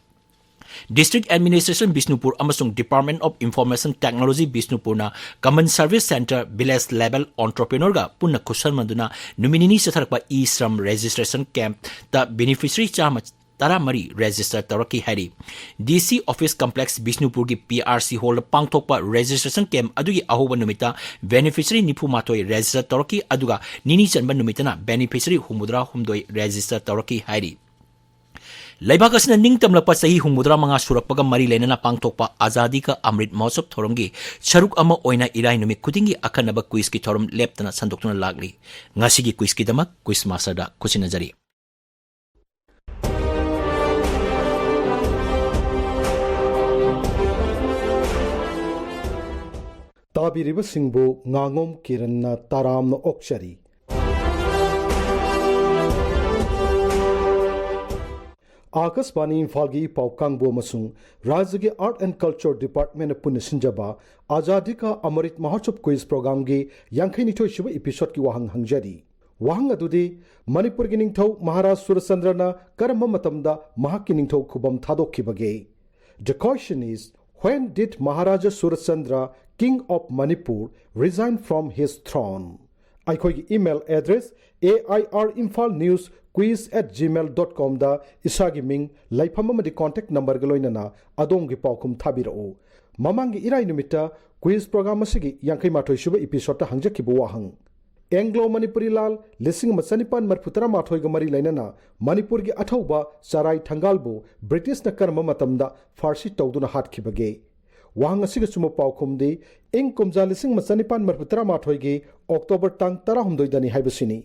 District Administration ꯕꯤꯁꯅꯨꯄꯨꯔ ꯑꯃꯁꯨꯡ Department of Information Technology ꯕꯤꯁꯅꯨꯄꯨꯔꯅ Common Service Centre Village Level Entrepreneurꯒ ꯄꯨꯟꯅ ꯈꯨꯠꯁꯝꯅꯗꯨꯅ ꯅꯨꯃꯤꯠ ꯅꯤꯅꯤ ꯆꯠꯊꯔꯛꯄ e-Shram registration campꯇ beneficiary ꯆꯥꯝꯃ ꯇꯔꯥꯃꯔꯤ register ꯇꯧꯔꯛꯈꯤ ꯍꯥꯏꯔꯤ꯫ DC Office Complex ꯕꯤꯁꯅꯨꯄꯨꯔꯒꯤ PRC Hallꯗ ꯄꯥꯡꯊꯣꯛꯄ registration camp ꯑꯗꯨꯒꯤ ꯑꯍꯧꯕ ꯅꯨꯃꯤꯠꯇ beneficiary ꯅꯤꯐꯨ ꯃꯥꯊꯣꯏ register ꯇꯧꯔꯛꯈꯤ, ꯑꯗꯨꯒ ꯅꯤꯅꯤ ꯆꯟꯕ ꯅꯨꯃꯤꯠꯇꯅ beneficiary ꯍꯨꯝꯐꯨꯇꯔꯥ ꯍꯨꯝꯗꯣꯏ register ꯇꯧꯔꯛꯈꯤ ꯍꯥꯏꯔꯤ꯫ ꯂꯩꯕꯥꯛ ꯑꯁꯤꯅ ꯅꯤꯡꯇꯝꯂꯛꯄ ꯆꯍꯤ ꯍꯨꯝꯐꯨꯇꯔꯥ ꯃꯉꯥ ꯁꯨꯔꯛꯄꯒ ꯃꯔꯤ ꯂꯩꯅꯅ ꯄꯥꯡꯊꯣꯛꯄ ꯑꯖꯥꯗꯤ ꯀꯥ ꯑꯃ꯭ꯔꯤꯠ ꯃꯍꯣꯠꯁꯕ ꯊꯧꯔꯝꯒꯤ ꯁꯔꯨꯛ ꯑꯃ ꯑꯣꯏꯅ ꯏꯔꯥꯏ ꯅꯨꯃꯤꯠ ꯈꯨꯗꯤꯡꯒꯤ ꯑꯈꯟꯅꯕ ꯀ꯭ꯋꯤꯖꯀꯤ ꯊꯧꯔꯝ ꯂꯦꯞꯇꯅ ꯁꯟꯗꯣꯛꯇꯨꯅ ꯂꯥꯛꯂꯤ꯫ ꯉꯁꯤꯒꯤ ꯀ꯭ꯋꯤꯖꯀꯤꯗꯃꯛ ꯀ꯭ꯋꯤꯖ ꯃꯥꯁꯇꯔꯗ ꯈꯨꯠꯁꯤꯟꯅꯖꯔꯤ꯫ ꯇꯥꯕꯤꯔꯤꯕꯁꯤꯡꯕꯨ ꯉꯥꯉꯣꯝ ꯀꯤꯔꯟꯅ ꯇꯔꯥꯝꯅ ꯑꯣꯛꯆꯔꯤ꯫ ꯑꯥꯀꯥꯁꯕꯥꯅꯤ ꯏꯝꯐꯥꯜꯒꯤ ꯄꯥꯎ ꯀꯥꯡꯕꯨ ꯑꯃꯁꯨꯡ ꯔꯥꯖ꯭ꯌꯒꯤ Art and Culture Department ꯅ ꯄꯨꯟꯅ ꯁꯤꯟꯖꯕ ꯑꯖꯥꯗꯤ ꯀꯥ ꯑꯃ꯭ꯔꯤꯠ ꯃꯍꯣꯠꯁꯕ ꯀ꯭ꯋꯤꯖ ꯄ꯭ꯔꯣꯒ꯭ꯔꯥꯝꯒꯤ ꯌꯥꯡꯈꯩꯅꯤꯊꯣꯏ ꯁꯨꯕ ꯏꯄꯤꯁꯣꯗꯀꯤ ꯋꯥꯍꯪ ꯍꯪꯖꯔꯤ꯫ ꯋꯥꯍꯪ ꯑꯗꯨꯗꯤ, ꯃꯅꯤꯄꯨꯔꯒꯤ ꯅꯤꯡꯊꯧ ꯃꯍꯥꯔꯥꯖ ꯁꯨꯔꯆꯟꯗ꯭ꯔꯅ ꯀꯔꯝꯕ ꯃꯇꯝꯗ ꯃꯍꯥꯛꯀꯤ ꯅꯤꯡꯊꯧ ꯈꯨꯕꯝ ꯊꯥꯗꯣꯛꯈꯤꯕꯒꯦ? The question is, when did Maharaja Surachandra, King of Manipur, resign from his throne? ꯑꯩꯈꯣꯏꯒꯤ email address A I R Imphal News Quiz at gmail dot com ꯗ ꯏꯁꯥꯒꯤ ꯃꯤꯡ, ꯂꯩꯐꯝ ꯑꯃꯗꯤ contact number ꯒ ꯂꯣꯏꯅꯅ ꯑꯗꯣꯝꯒꯤ ꯄꯥꯎꯈꯨꯝ ꯊꯥꯕꯤꯔꯛꯎ꯫ ꯃꯃꯥꯡꯒꯤ ꯏꯔꯥꯏ ꯅꯨꯃꯤꯠꯇ ꯀ꯭ꯋꯤꯖ ꯄ꯭ꯔꯣꯒ꯭ꯔꯥꯝ ꯑꯁꯤꯒꯤ ꯌꯥꯡꯈꯩ ꯃꯥꯊꯣꯏ ꯁꯨꯕ ꯏꯄꯤꯁꯣꯗꯇ ꯍꯪꯖꯈꯤꯕ ꯋꯥꯍꯪ, ꯑꯦꯡꯒ꯭ꯂꯣ ꯃꯅꯤꯄꯨꯔꯤ ꯂꯥꯟ ꯂꯤꯁꯤꯡ ꯑꯃ ꯆꯅꯤꯄꯥꯟ ꯃꯔꯤꯐꯨ ꯇꯔꯥ ꯃꯥꯊꯣꯏꯒ ꯃꯔꯤ ꯂꯩꯅꯅ ꯃꯅꯤꯄꯨꯔꯒꯤ ꯑꯊꯧꯕ ꯆꯔꯥꯏ ꯊꯪꯒꯥꯜꯕꯨ ꯕ꯭ꯔꯤꯇꯤꯁꯅ ꯀꯔꯝꯕ ꯃꯇꯝꯗ ꯐꯥꯔꯁꯤ ꯇꯧꯗꯨꯅ ꯍꯥꯠꯈꯤꯕꯒꯦ? ꯋꯥꯍꯪ ꯑꯁꯤꯒꯤ ꯑꯆꯨꯝꯕ ꯄꯥꯎꯈꯨꯝꯗꯤ ꯏꯪ ꯀꯨꯝꯖꯥ ꯂꯤꯁꯤꯡ ꯑꯃ ꯆꯅꯤꯄꯥꯟ ꯃꯔꯤꯐꯨ ꯇꯔꯥ ꯃꯥꯊꯣꯏꯒꯤ ꯑꯣꯛꯇꯣꯕꯔ ꯇꯥꯡ ꯇꯔꯥꯍꯨꯝꯗꯣꯏꯗꯅꯤ ꯍꯥꯏꯕꯁꯤꯅꯤ꯫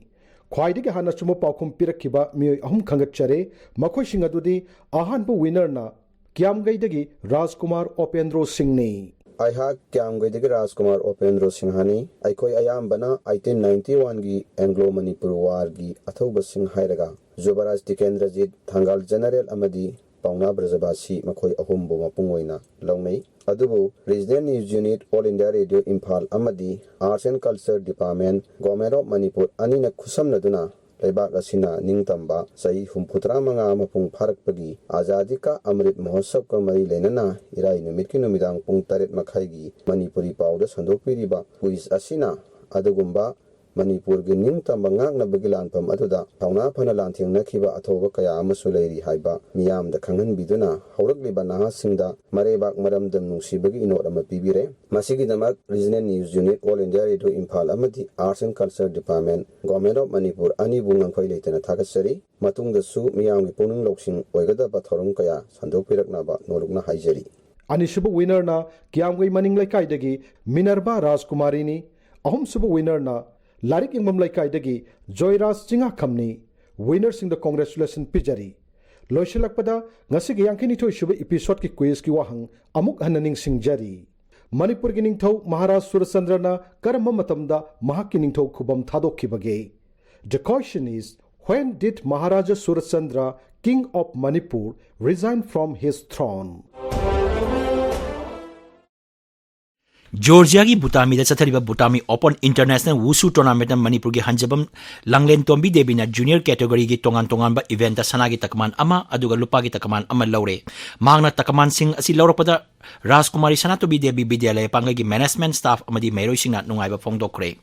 ꯈ꯭ꯋꯥꯏꯗꯒꯤ ꯍꯥꯟꯅ ꯑꯆꯨꯝꯕ ꯄꯥꯎꯈꯨꯝ ꯄꯤꯔꯛꯈꯤꯕ ꯃꯤꯑꯣꯏ ꯑꯍꯨꯝ ꯈꯪꯒꯠꯆꯔꯦ꯫ ꯃꯈꯣꯏꯁꯤꯡ ꯑꯗꯨꯗꯤ, ꯑꯍꯥꯟꯕ winner ꯅ ꯀ꯭ꯌꯥꯝꯒꯩꯗꯒꯤ ꯔꯥꯖꯀꯨꯃꯥꯔ ꯑꯣꯄꯦꯟꯗ꯭ꯔꯣ ꯁꯤꯡꯅꯤ꯫ ꯑꯩꯍꯥꯛ ꯀ꯭ꯌꯥꯝꯒꯩꯗꯒꯤ ꯔꯥꯖꯀꯨꯃꯥꯔ ꯑꯣꯄꯦꯟꯗ꯭ꯔꯣ ꯁꯤꯡꯍꯅꯤ꯫ ꯑꯩꯈꯣꯏ ꯑꯌꯥꯝꯕꯅ eighteen ninety one ꯒꯤ ꯑꯦꯡꯒ꯭ꯂꯣ ꯃꯅꯤꯄꯨꯔ ꯋꯥꯔꯒꯤ ꯑꯊꯧꯕꯁꯤꯡ ꯍꯥꯏꯔꯒ ꯖꯨꯕꯔꯥꯖ ꯇꯤꯀꯦꯟꯗ꯭ꯔꯖꯤꯠ, ꯊꯪꯒꯥꯜ ꯖꯦꯅꯔꯦꯜ ꯑꯃꯗꯤ ꯄꯥꯎꯅꯥ ꯕ꯭ꯔꯖꯕꯥꯁꯤ, ꯃꯈꯣꯏ ꯑꯍꯨꯝꯕꯨ ꯃꯄꯨꯡ ꯑꯣꯏꯅ ꯂꯧꯅꯩ꯫ ꯑꯗꯨꯕꯨ Regional News Unit, All India Radio Imphal ꯑꯃꯗꯤ Arts and Culture Department, Government of Manipur ꯑꯅꯤꯅ ꯈꯨꯠꯁꯝꯅꯗꯨꯅ ꯂꯩꯕꯥꯛ ꯑꯁꯤꯅ ꯅꯤꯡꯇꯝꯕ ꯆꯍꯤ ꯍꯨꯝꯐꯨꯇꯔꯥ ꯃꯉꯥ ꯃꯄꯨꯡ ꯐꯥꯔꯛꯄꯒꯤ ꯑꯖꯥꯗꯤ ꯀꯥ ꯑꯃ꯭ꯔꯤꯠ ꯃꯍꯣꯠꯁꯕꯀ ꯃꯔꯤ ꯂꯩꯅꯅ ꯏꯔꯥꯏ ꯅꯨꯃꯤꯠꯀꯤ ꯅꯨꯃꯤꯗꯥꯡ ꯄꯨꯡ ꯇꯔꯦꯠ ꯃꯈꯥꯏꯒꯤ ꯃꯅꯤꯄꯨꯔꯤ ꯄꯥꯎꯗ ꯁꯟꯗꯣꯛꯄꯤꯔꯤꯕ ꯀ꯭ꯋꯤꯖ ꯑꯁꯤꯅ ꯑꯗꯨꯒꯨꯝꯕ ꯃꯅꯤꯄꯨꯔꯒꯤ ꯅꯤꯡꯇꯝꯕ ꯉꯥꯛꯅꯕꯒꯤ ꯂꯥꯟꯐꯝ ꯑꯗꯨꯗ ꯊꯧꯅꯥ ꯐꯅ ꯂꯥꯟꯊꯦꯡꯅꯈꯤꯕ ꯑꯊꯧꯕ ꯀꯌꯥ ꯑꯃꯁꯨ ꯂꯩꯔꯤ ꯍꯥꯏꯕ ꯃꯤꯌꯥꯝꯗ ꯈꯪꯍꯟꯕꯤꯗꯨꯅ, ꯍꯧꯔꯛꯂꯤꯕ ꯅꯍꯥꯁꯤꯡꯗ ꯃꯔꯩꯕꯥꯛ ꯃꯔꯝꯗꯝ ꯅꯨꯡꯁꯤꯕꯒꯤ ꯏꯅꯣꯠ ꯑꯃ ꯄꯤꯕꯤꯔꯦ꯫ ꯃꯁꯤꯒꯤꯗꯃꯛ Regional News Unit, All India Radio Imphal ꯑꯃꯗꯤ Arts and Culture Department, Government of Manipur ꯑꯅꯤꯕꯨ ꯉꯝꯈꯩ ꯂꯩꯇꯅ ꯊꯥꯒꯠꯆꯔꯤ꯫ ꯃꯇꯨꯡꯗꯁꯨ ꯃꯤꯌꯥꯝꯒꯤ ꯄꯨꯛꯅꯤꯡ ꯂꯧꯁꯤꯡ ꯑꯣꯏꯒꯗꯕ ꯊꯧꯔꯝ ꯀꯌꯥ ꯁꯟꯗꯣꯛꯄꯤꯔꯛꯅꯕ ꯅꯣꯜꯂꯨꯛꯅ ꯍꯥꯏꯖꯔꯤ꯫ ꯑꯅꯤꯁꯨꯕ winnerꯅ ꯀꯤꯌꯥꯝꯒꯩ ꯃꯅꯤꯡ ꯂꯩꯀꯥꯏꯗꯒꯤ ꯃꯤꯅꯔꯕꯥ ꯔꯥꯖꯀꯨꯃꯥꯔꯤꯅꯤ꯫ ꯑꯍꯨꯝꯁꯨꯕ winnerꯅ ꯂꯥꯏꯔꯤꯛ ꯌꯦꯡꯐꯝ ꯂꯩꯀꯥꯏꯗꯒꯤ ꯖꯣꯏꯔꯥꯖ ꯆꯤꯡꯉꯥꯈꯝꯅꯤ꯫ Winnerꯁꯤꯡꯗ congratulation ꯄꯤꯖꯔꯤ꯫ ꯂꯣꯏꯁꯤꯜꯂꯛꯄꯗ ꯉꯁꯤꯒꯤ ꯌꯥꯡꯈꯩꯅꯤꯊꯣꯏ ꯁꯨꯕ episodeꯀꯤ quizꯀꯤ ꯋꯥꯍꯪ ꯑꯃꯨꯛ ꯍꯟꯅ ꯅꯤꯡꯁꯤꯡꯖꯔꯤ꯫ ꯃꯅꯤꯄꯨꯔꯒꯤ ꯅꯤꯡꯊꯧ ꯃꯍꯥꯔꯥꯖ ꯁꯨꯔꯆꯟꯗ꯭ꯔꯅ ꯀꯔꯝꯕ ꯃꯇꯝꯗ ꯃꯍꯥꯛꯀꯤ ꯅꯤꯡꯊꯧ ꯈꯨꯕꯝ ꯊꯥꯗꯣꯛꯈꯤꯕꯒꯦ? The question is, when did Maharaja Surachandra, King of Manipur, resign from his throne? ꯖꯣꯔꯖꯤꯌꯥꯒꯤ ꯕꯨꯇꯥꯃꯤꯗ ꯆꯠꯊꯔꯤꯕ ꯕꯨꯇꯥꯃꯤ ꯑꯣꯄꯟ ꯏꯟꯇꯔꯅꯦꯁꯅꯦꯜ ꯋꯨꯁꯨ ꯇꯣꯔꯅꯥꯃꯦꯟꯠꯇ ꯃꯅꯤꯄꯨꯔꯒꯤ ꯍꯟꯖꯕꯝ ꯂꯥꯡꯂꯦꯟꯇꯣꯝꯕꯤ ꯗꯦꯕꯤꯅ ꯖꯨꯅꯤꯌꯔ ꯀꯦꯇꯦꯒꯣꯔꯤꯒꯤ ꯇꯣꯉꯥꯟ ꯇꯣꯉꯥꯟꯕ ꯏꯚꯦꯟꯠꯇ ꯁꯅꯥꯒꯤ ꯇꯀꯃꯥꯟ ꯑꯃ ꯑꯗꯨꯒ ꯂꯨꯄꯥꯒꯤ ꯇꯀꯃꯥꯟ ꯑꯃ ꯂꯧꯔꯦ꯫ ꯃꯍꯥꯛꯅ ꯇꯀꯃꯥꯟꯁꯤꯡ ꯑꯁꯤ ꯂꯧꯔꯛꯄꯗ ꯔꯥꯖꯀꯨꯃꯥꯔꯤ ꯁꯅꯥꯇꯣꯝꯕꯤ ꯗꯦꯕꯤ ꯕꯤꯗ꯭ꯌꯥꯂꯌ ꯄꯥꯡꯒꯩꯒꯤ ꯃꯦꯅꯦꯖꯃꯦꯟꯠ ꯁ꯭ꯇꯥꯐ ꯑꯃꯗꯤ ꯃꯍꯩꯔꯣꯏꯁꯤꯡꯅ ꯅꯨꯡꯉꯥꯏꯕ ꯐꯣꯡꯗꯣꯛꯈ꯭ꯔꯦ꯫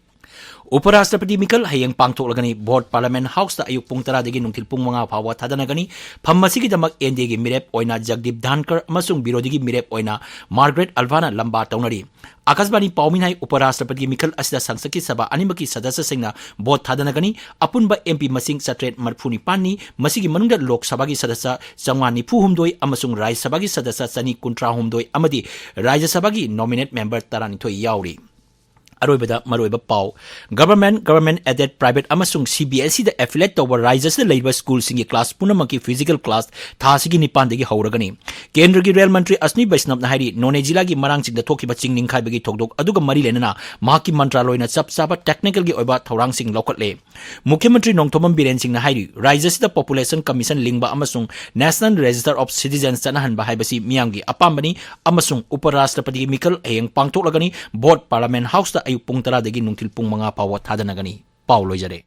ꯎꯄꯔꯥꯁꯇ꯭ꯔꯄꯇꯤ ꯃꯤꯈꯜ ꯍꯌꯦꯡ ꯄꯥꯡꯊꯣꯛꯂꯒꯅꯤ꯫ ꯚꯣꯠ ꯄꯥꯔꯂꯤꯌꯥꯃꯦꯟꯠ ꯍꯥꯎꯁꯇ ꯑꯌꯨꯛ ꯄꯨꯡ ꯇꯔꯥꯗꯒꯤ ꯅꯨꯡꯊꯤꯜ ꯄꯨꯡ ꯃꯉꯥ ꯐꯥꯎꯕ ꯊꯥꯗꯅꯒꯅꯤ꯫ ꯐꯝ ꯑꯁꯤꯒꯤꯗꯃꯛ ꯑꯦꯟ ꯗꯤ ꯑꯦꯒꯤ ꯃꯤꯔꯦꯞ ꯑꯣꯏꯅ ꯖꯒꯗꯤꯞ ꯙꯥꯟꯀꯔ ꯑꯃꯁꯨꯡ ꯕꯤꯔꯣꯙꯤꯒꯤ ꯃꯤꯔꯦꯞ ꯑꯣꯏꯅ ꯃꯥꯔꯒꯔꯦꯠ ꯑꯜꯚꯥꯅ ꯂꯝꯕꯥ ꯇꯧꯅꯔꯤ꯫ ꯑꯀꯥꯁꯕꯥꯅꯤ ꯄꯥꯎꯃꯤꯅ ꯍꯥꯏ, ꯎꯄꯔꯥꯁꯇ꯭ꯔꯄꯇꯤꯒꯤ ꯃꯤꯈꯜ ꯑꯁꯤꯗ ꯁꯪꯁꯠꯀꯤ ꯁꯚꯥ ꯑꯅꯤꯃꯛꯀꯤ ꯁꯗꯁ꯭ꯌꯁꯤꯡꯅ ꯚꯣꯠ ꯊꯥꯗꯅꯒꯅꯤ꯫ ꯑꯄꯨꯟꯕ ꯑꯦꯝ ꯄꯤ ꯃꯁꯤꯡ ꯆꯥꯇ꯭ꯔꯦꯠ ꯃꯔꯤꯐꯨ ꯅꯤꯄꯥꯟꯅꯤ꯫ ꯃꯁꯤꯒꯤ ꯃꯅꯨꯡꯗ ꯂꯣꯛ ꯁꯚꯥꯒꯤ ꯁꯗꯁ꯭ꯌ ꯆꯥꯝꯃꯉꯥ ꯅꯤꯐꯨ ꯍꯨꯝꯗꯣꯏ ꯑꯃꯁꯨꯡ ꯔꯥꯖ꯭ꯌ ꯁꯚꯥꯒꯤ ꯁꯗꯁ꯭ꯌ ꯆꯅꯤ ꯀꯨꯟꯊ꯭ꯔꯥ ꯍꯨꯝꯗꯣꯏ ꯑꯃꯗꯤ ꯔꯥꯖ꯭ꯌ ꯁꯚꯥꯒꯤ ꯅꯣꯃꯤꯅꯦꯠ ꯃꯦꯝꯕꯔ ꯇꯔꯥꯅꯤꯊꯣꯏ ꯌꯥꯎꯔꯤ꯫ ꯑꯔꯣꯏꯕꯗ ꯃꯔꯨꯑꯣꯏꯕ ꯄꯥꯎ꯫ Government, government aided, private ꯑꯃꯁꯨꯡ ꯁꯤ ꯕꯤ ꯑꯦꯁ ꯏꯗ affiliate ꯇꯧꯕ ꯔꯥꯖ꯭ꯌ ꯑꯁꯤꯗ ꯂꯩꯔꯤꯕ ꯁ꯭ꯀꯨꯜꯁꯤꯡꯒꯤ ꯀ꯭ꯂꯥꯁ ꯄꯨꯝꯅꯃꯛꯀꯤ ꯐꯤꯖꯤꯀꯦꯜ ꯀ꯭ꯂꯥꯁ ꯊꯥ ꯑꯁꯤꯒꯤ ꯅꯤꯄꯥꯟꯗꯒꯤ ꯍꯧꯔꯒꯅꯤ꯫ ꯀꯦꯟꯗ꯭ꯔꯒꯤ ꯔꯦꯜ ꯃꯟꯇ꯭ꯔꯤ ꯑꯁꯅꯤ ꯕꯩꯁꯅꯕꯅ ꯍꯥꯏꯔꯤ, ꯅꯣꯅꯦ ꯖꯤꯂꯥꯒꯤ ꯃꯔꯥꯡ ꯆꯤꯡꯗ ꯊꯣꯛꯈꯤꯕ ꯆꯤꯡ ꯅꯤꯡꯈꯥꯏꯕꯒꯤ ꯊꯧꯗꯣꯛ ꯑꯗꯨꯒ ꯃꯔꯤ ꯂꯩꯅꯅ ꯃꯍꯥꯛꯀꯤ ꯃꯟꯇ꯭ꯔꯥꯂꯣꯏꯅ ꯆꯞ ꯆꯥꯕ ꯇꯦꯛꯅꯤꯀꯦꯜꯒꯤ ꯑꯣꯏꯕ ꯊꯧꯔꯥꯡꯁꯤꯡ ꯂꯧꯈꯠꯂꯦ꯫ ꯃꯨꯈ꯭ꯌ ꯃꯟꯇ꯭ꯔꯤ ꯅꯣꯡꯊꯣꯝꯕꯝ ꯕꯤꯔꯦꯟ ꯁꯤꯡꯅ ꯍꯥꯏꯔꯤ, ꯔꯥꯖ꯭ꯌ ꯑꯁꯤꯗ ꯄꯣꯄꯨꯂꯦꯁꯟ ꯀꯃꯤꯁꯟ ꯂꯤꯡꯕ ꯑꯃꯁꯨꯡ ꯅꯦꯁꯅꯦꯜ ꯔꯦꯖꯤꯁꯇꯔ ꯑꯣꯐ ꯁꯤꯇꯤꯖꯦꯟꯁ ꯆꯠꯅꯍꯟꯕ ꯍꯥꯏꯕꯁꯤ ꯃꯤꯌꯥꯝꯒꯤ ꯑꯄꯥꯝꯕꯅꯤ ꯑꯃꯁꯨꯡ ꯎꯄ ꯔꯥꯁꯇ꯭ꯔꯄꯇꯤꯒꯤ ꯃꯤꯈꯜ ꯍꯌꯦꯡ ꯄꯥꯡꯊꯣꯛꯂꯒꯅꯤ꯫ ꯚꯣꯠ ꯄꯥꯔꯂꯤꯌꯥꯃꯦꯟꯠ ꯍꯥꯎꯁꯇ ꯑꯌꯨꯛ ꯄꯨꯡ ꯇꯔꯥꯗꯒꯤ ꯅꯨꯡꯊꯤꯜ ꯄꯨꯡ ꯃꯉꯥ ꯐꯥꯎꯕ ꯊꯥꯗꯅꯒꯅꯤ꯫ ꯄꯥꯎ ꯂꯣꯏꯖꯔꯦ꯫